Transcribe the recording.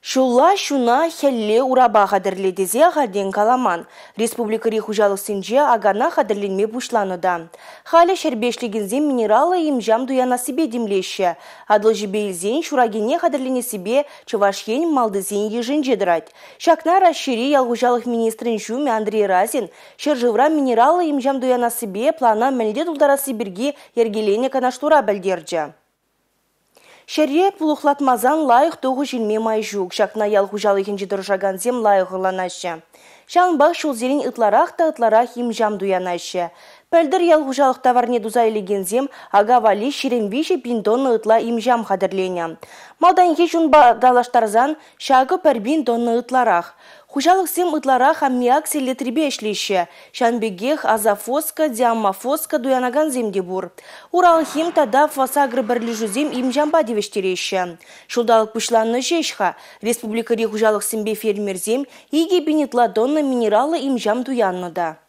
Ҫулла ҫуна, хӗлле урапа хатӗрле тесе ахальтен каламан. Республикӑри хуҫалӑхсенче акана хатӗрленме пуҫланӑ та. Халӗ ҫӗрпе ӗҫлекенсем минераллӑ им-ҫам туянассипе тимлеҫҫӗ. Атӑлҫипе илсен ҫуракине хатӗрленессипе Чӑваш Ен малтисен йышӗнче тӑрать. Ҫакна Раҫҫейри ял хуҫалӑх министрӗн ҫумӗ Андрей Разин ҫӗршывра минераллӑ им-ҫам туянассипе плана мӗнле тултарасси пирки йӗркеленӗ канашлура пӗлтерчӗ. Ҫӗре пулӑхлатмасан лайӑх тухӑҫ илме май ҫук. Ҫакна ял хуҫалӑхӗнче тӑрӑшакансем лайӑх ӑнланаҫҫӗ. Ҫавӑнпах ҫулсерен ытларах та ытларах им-ҫам туянаҫҫӗ. Пӗлтӗр ял хуҫалӑх таварне туса илекенсем ака валли 23 пин тонна ытла им-ҫам хатӗрленӗ. Малтанхи ҫулпа танлаштарсан ҫакӑ пӗр пин тонна ытларах. Хуҫалӑхсем ытларах аммиак селитрипе ӗҫлеҫҫӗ. Ҫавӑн пекех азофоска, диаммофоска туянакансем те пур. Уралхим тата Фосагро пӗрлешӳсем им-ҫампа тивӗҫтереҫҫӗ. Ҫулталӑк пуҫланнӑ ҫеҫ-ха. Республикӑри хуҫалӑхсемпе фермерсем 2 пин ытла тонна минераллӑ им-ҫам туяннӑ та.